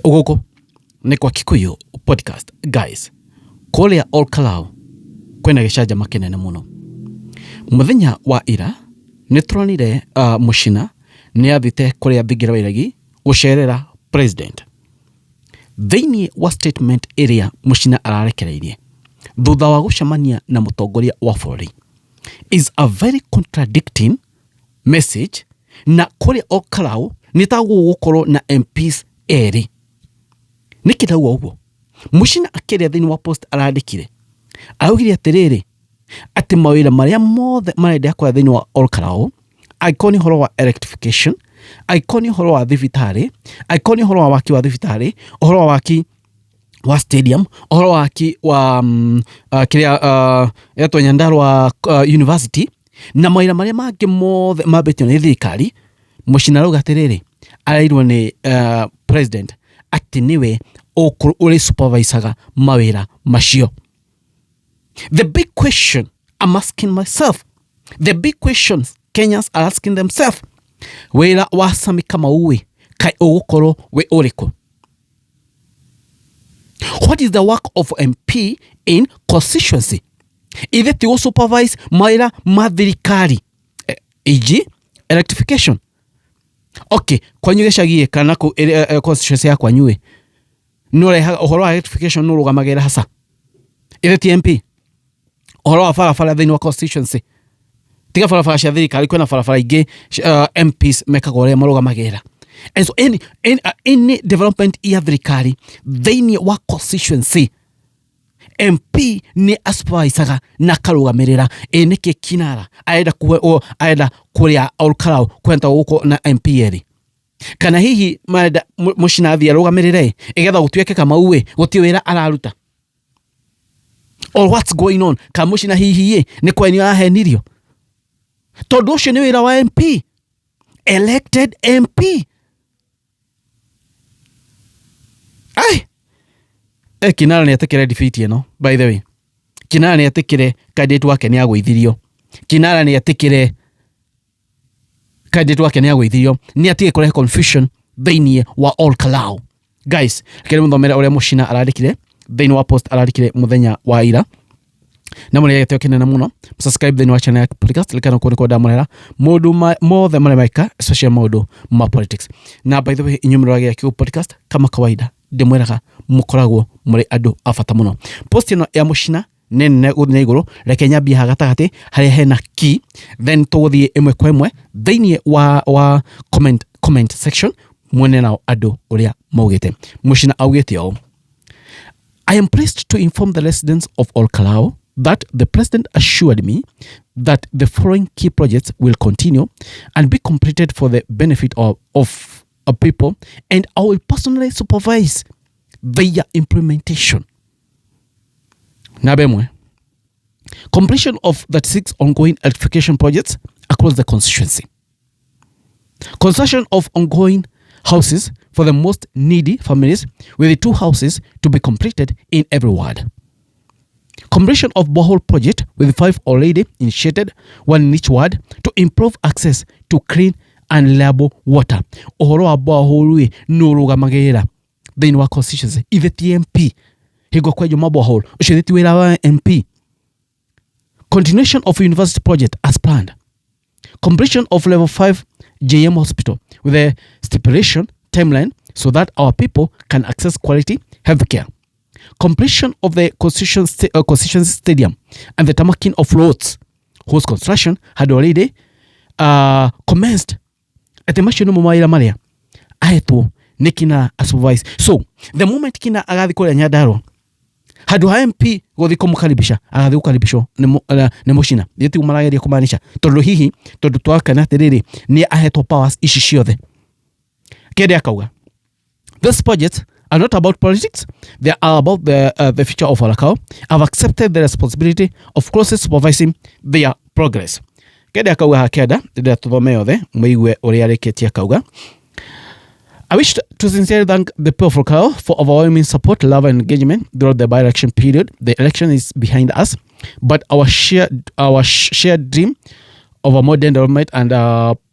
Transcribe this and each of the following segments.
Gũkũ nĩ kwa Kikuyu Podcast. Guys, kũrĩa Olkalau kwĩna gĩcanjama kĩnene mũno. Mũthenya wa ira nĩ tũronire Mũcina nĩ athite kũrĩa Thingira wa Iregi gũcerera president. Thĩinĩ wa statement ĩrĩa Mũcina ararekereirie thutha wa gũcemania na mũtongoria wa bũrũri is a very contradicting message na kũrĩa Olkalau nĩ ta gũgũkorwo na MPs erĩ. Nĩkĩ ndauga ũguo? Mũcina akĩrĩa thĩinĩ wa post arandĩkire araugire atĩrĩrĩ, atĩ mawĩra marĩa mothe marendea kũrĩa thĩinĩ wa Olkalau, angĩkorwo nĩ ũhoro wa electrification, angĩkorwo nĩ ũhoro wa thibitarĩ, angĩkorwo nĩ ũhoro wa waki wa thibitarĩ, ũhoro wa waki wa stadium, ũhoro wa waki wa kĩrĩa ĩretwo Nyandarua University, na mawĩra marĩa mangĩ mothe mambĩtio nĩ thirikari. Mũcina arauga atĩrĩrĩ, arairwo nĩ president atĩ nĩwe ũrĩ supervisaga mawĩra macio. The big question I'm asking myself, the big questions Kenyans are asking themselves, wĩra wa Sammy Kamau ĩ kaĩ ũgũkorwo wĩ ũrĩkũ? What is the work of MP in constituency? Ithe ti gũ supervise mawĩra ma thirikari, e.g. electrification. Okay, kwanyu gĩcagi kana kũ constituency ya kwanyu ĩ, nĩ ũrehaga ũhoro wa electrification, nĩ ũrũgamagĩrĩra hasa? Ithe ti MP? Ũhoro wa barabara thĩinĩ wa constituency, tiga barabara cia thirikari, kwĩna barabara ingĩ MPs mekaga ũrĩa marũgamagĩrĩra. And so any development ya thirikari thĩinĩ wa constituency, MP nĩ asupervisaga na akarũgamĩrĩra. Ĩ nĩkĩ Kinara arenda arenda kũrĩa Olkalau kwenda gũkũ na MP erĩ? Kana hihi marenda Mũcina athiĩ arũgamĩrĩre ĩgetha gũtuĩke Kamau ĩ gũtirĩ wĩra araruta, or what's going on? Kana Mũcina hihi ĩ nĩ kwenio arahenirio, tondũ ũcio nĩ wĩra wa MP, elected MP. Ai, Kinara nĩ etĩkĩre defeat ĩno. By the way, Kinara nĩ etĩkĩre candidate wake nĩ agũithirio. Kinara nĩ etĩkĩre candidate wake nĩ agũithirio, nĩ atige kũrehe confusion thĩinĩ wa Olkalau. Guys, reke mũthomere ũrĩa Mũcina arandĩkire thĩinĩ wa post arandĩkire mũthenya wa ira. Na mũrĩ gĩtĩo kĩnene mũno, subscribe thĩinĩ wa channel ya podcast rĩkana kũu nĩkuo ndamũrehera maũndũ mothe marĩa meka, especially maũndũ ma politics. Na by the way, inyuĩ mũroragia Kikuyu Podcast, kama kawaida ndĩmwĩraga mũkoragwo mũrĩ andũ a bata mũno. Post ĩno ya Mũcina nĩ nene gũthiĩ na igũrũ. Reke nyambie haha gatagatĩ harĩa hena key, then tũgũthiĩ ĩmwe kwa ĩmwe thĩinĩ wa comment section, muone nao andũ ũrĩa maugĩte. Mũcina augĩte ũũ: "I am pleased to inform the residents of Olkalau that the president assured me that the following key projects will continue and be completed for the benefit of people, and I will personally supervise their implementation." Namba ĩmwe, completion of 36 ongoing electrification projects across the constituency. Construction of ongoing houses for the most needy families, with the two houses to be completed in every ward. Completion of borehole project, with five already initiated, one in each ward, to improve access to clean and reliable water. Ũhoro wa borehole ĩ nĩ ũrũgamagĩrĩra thĩinĩ wa constituency? Ithe ti MP? Hingo kwenjwo ma borehole, ũcio ti wĩra wa MP? Continuation of university project as planned. Completion of level 5 JM hospital with a stipulation timeline so that our people can access quality healthcare. Completion of the constituency stadium and the tarmacking of roads whose construction had already commenced. Atĩ macio nĩmo mawĩra marĩa ahetwo nĩ Kinara a supervise. So the moment Kinara agathiĩ kũrĩa Nyandarua, handũ ha MP gũthiĩ kũmũkaribisha, agathiĩ gũkaribishwo nĩ Mũcina. Nĩ tiguo marageria kũmaanisha? Tondũ hihi tondũ twakena atĩrĩrĩ, nĩ ahetwo powers ici ciothe. Kende akauga, "These projects are not about politics, they are about the future of Olkalau. I've accepted the responsibility of closely supervising their progress." Kende akauga hakenda ndĩrenda tũthome yothe mũigue ũrĩa arĩkĩtie. Akauga, "I wish to sincerely thank the people of Olkalau for overwhelming support, love, and engagement throughout the by-election period. The election is behind us, but our shared dream of a modern development and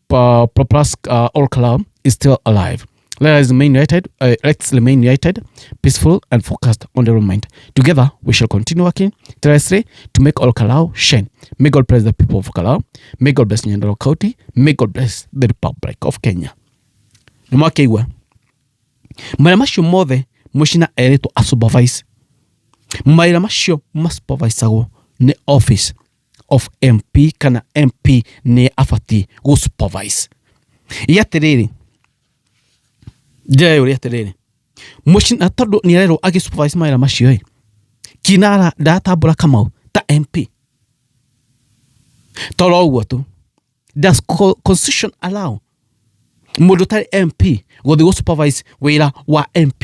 prosperous Olkalau is still alive. Let us remain united, let's remain united, peaceful and focused on development. Together, we shall continue working tirelessly to make Ol Kalou shine. May God bless the people of Kalau. May God bless Nyandarua County. May God bless the Republic of Kenya. Nĩ mwakĩigua mawĩra macio mothe mũcina erĩtwo a supervise. Mawĩra macio masupervisagwo nĩ office of MP kana MP nĩ abatiĩ gũ supervise. Ĩ atĩrĩrĩ, ndĩreyũria atĩrĩrĩ, mũcina tondũ nĩ arerwo agĩ supervise mawĩra macio ĩ, Kinara ndatambũra Kamau ta MP? Toro ũguo tu. Does constitution allow mũndũ ũtarĩ MP gũthiĩ gũ supervise wĩra wa MP?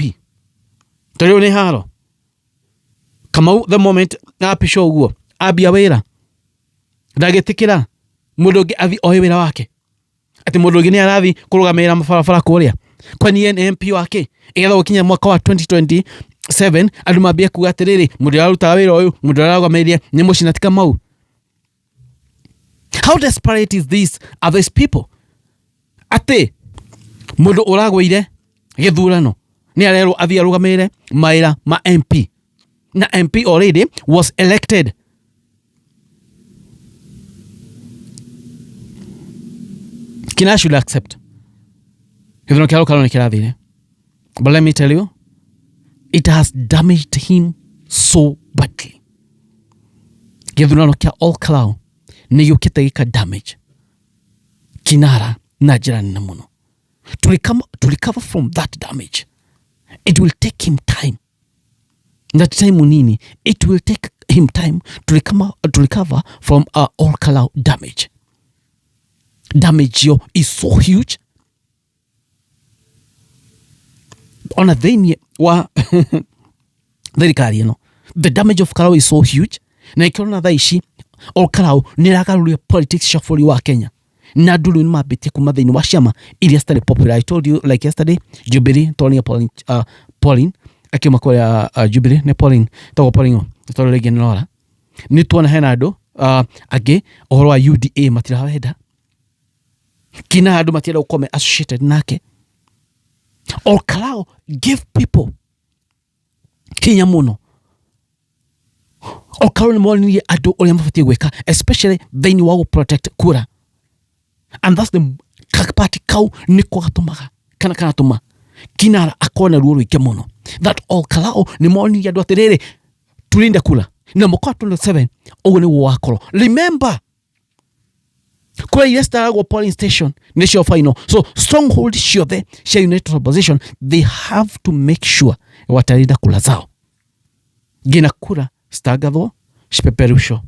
Tondũ rĩu nĩ haro. Kamau the moment apicwo ũguo ambia wĩra ndangĩtĩkĩra mũndũ ũngĩ athiĩ oe wĩra wake, atĩ mũndũ ũngĩ nĩ arathiĩ kũrũgamĩrĩra mabarabara kũrĩa, kwani ye nĩ MP wake? Ĩgetha gũkinya mwaka wa 2027 andũ mambie kuga atĩrĩrĩ, mũndũ ũrĩa ararutaga wĩra ũyũ, mũndũ ũrĩa ararũgamĩrĩire nĩ Mũcina ti Kamau. How desperate is this are these people atĩ mũndũ ũragũire gĩthurano nĩ arerwo athiĩ arũgamĩrĩre mawĩra ma MP, na MP already was elected. Kina should accept gĩthurano kĩa Olkalau nĩ kĩrathire, but let me tell you, it has damaged him so badly. Gĩthurano kĩa Olkalau nĩ gĩũkĩte gĩka damage Kinara na njĩra nene mũno. To recover from that damage, it will take him time. That time nini, it will take him time to recover from Olkalau damage. Damage yo is so huge ona thĩinĩ wa thirikari ĩno. The damage of Kalau is so huge, na ikĩrona thaa ici Olkalau nĩ ĩragarũria politics cia bũrũri wa Kenya, na andũ rĩu nĩ mambĩtie kuma thĩinĩ wa ciama iria citarĩ popular. I told you like yesterday, Jubilee tuonia Pauline, Pauline akiuma kũrĩa Jubilee nĩ Pauline tagwo Pauline tondũ rĩngĩ nĩ Laura. Nĩ tuona hena andũ angĩ ũhoro wa UDA matirawenda kina, andũ matienda gũkorwo me associated nake. Olkalau give people hinya mũno. Olkalau nĩ monirie andũ ũrĩa mabatiĩ gwĩka, especially thĩinĩ wa gũ protect kura, and that's the kapati kau nĩko gatũmaga kana karatũma Kinara akorwo na ruo rũingĩ mũno, that Olkalau nĩ monirie andũ atĩrĩrĩ, tulinde kura, na mwaka wa 27 ũguo nĩguo wakorwo. Remember, kura iria citaragwo polling station nĩcio final, so stronghold ciothe cia United Opposition, they have to make sure watalinda kura zao nginya kura citangathwo cipeperushwo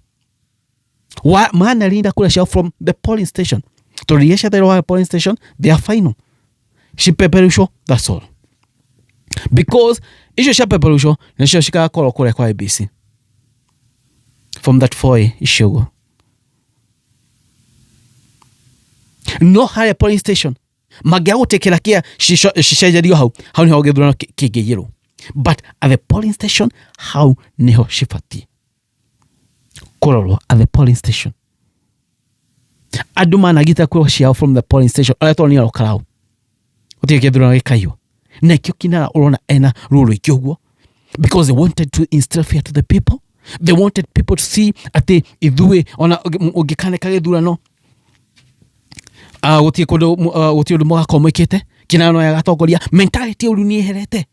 wa manalinda kura ciao from the polling station, tondũ iria ciateirwo wa polling station, they are final, cipeperushwo, that's all, because icio ciapeperushwo nĩcio cigakorwo kũrĩa kwa IEBC from that 4 icio ũguo. No harĩa polling station mangĩaga gũtĩkĩra kĩa cicenjerio hau, hau nĩho gĩthurano kĩngĩiyĩrwo, but at the polling station hau nĩho cibatiĩ kũrorwo. At the polling station andũ managita kura ciao from the polling station, arĩa tondũ nĩ Olkalau gũtirĩ gĩthurano gĩkaiywo, na ikĩo Kinara ũrona ena ruo rũingĩ ũguo, because they wanted to instill fear to the people. They wanted people to see atĩ ithuĩ ona ũngĩkaneka gĩthurano, gũtirĩ kũndũ, gũtirĩ ũndũ mũgakorwo mwĩkĩte. Kinara no agatongoria. Mentality ĩyo rĩu nĩ yeherete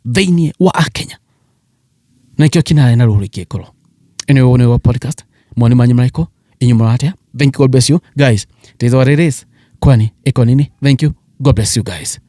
thĩinĩ wa Akenya, na ikĩo Kinara ena ruo rũingĩ ngoro. Anyway, ũyũ nĩguo podcast. Mawoni manyu marĩkũ? Inyuĩ mũrona atĩa? Thank you, God bless you guys. It is what it is, kwani iko nini? Thank you, God bless you guys.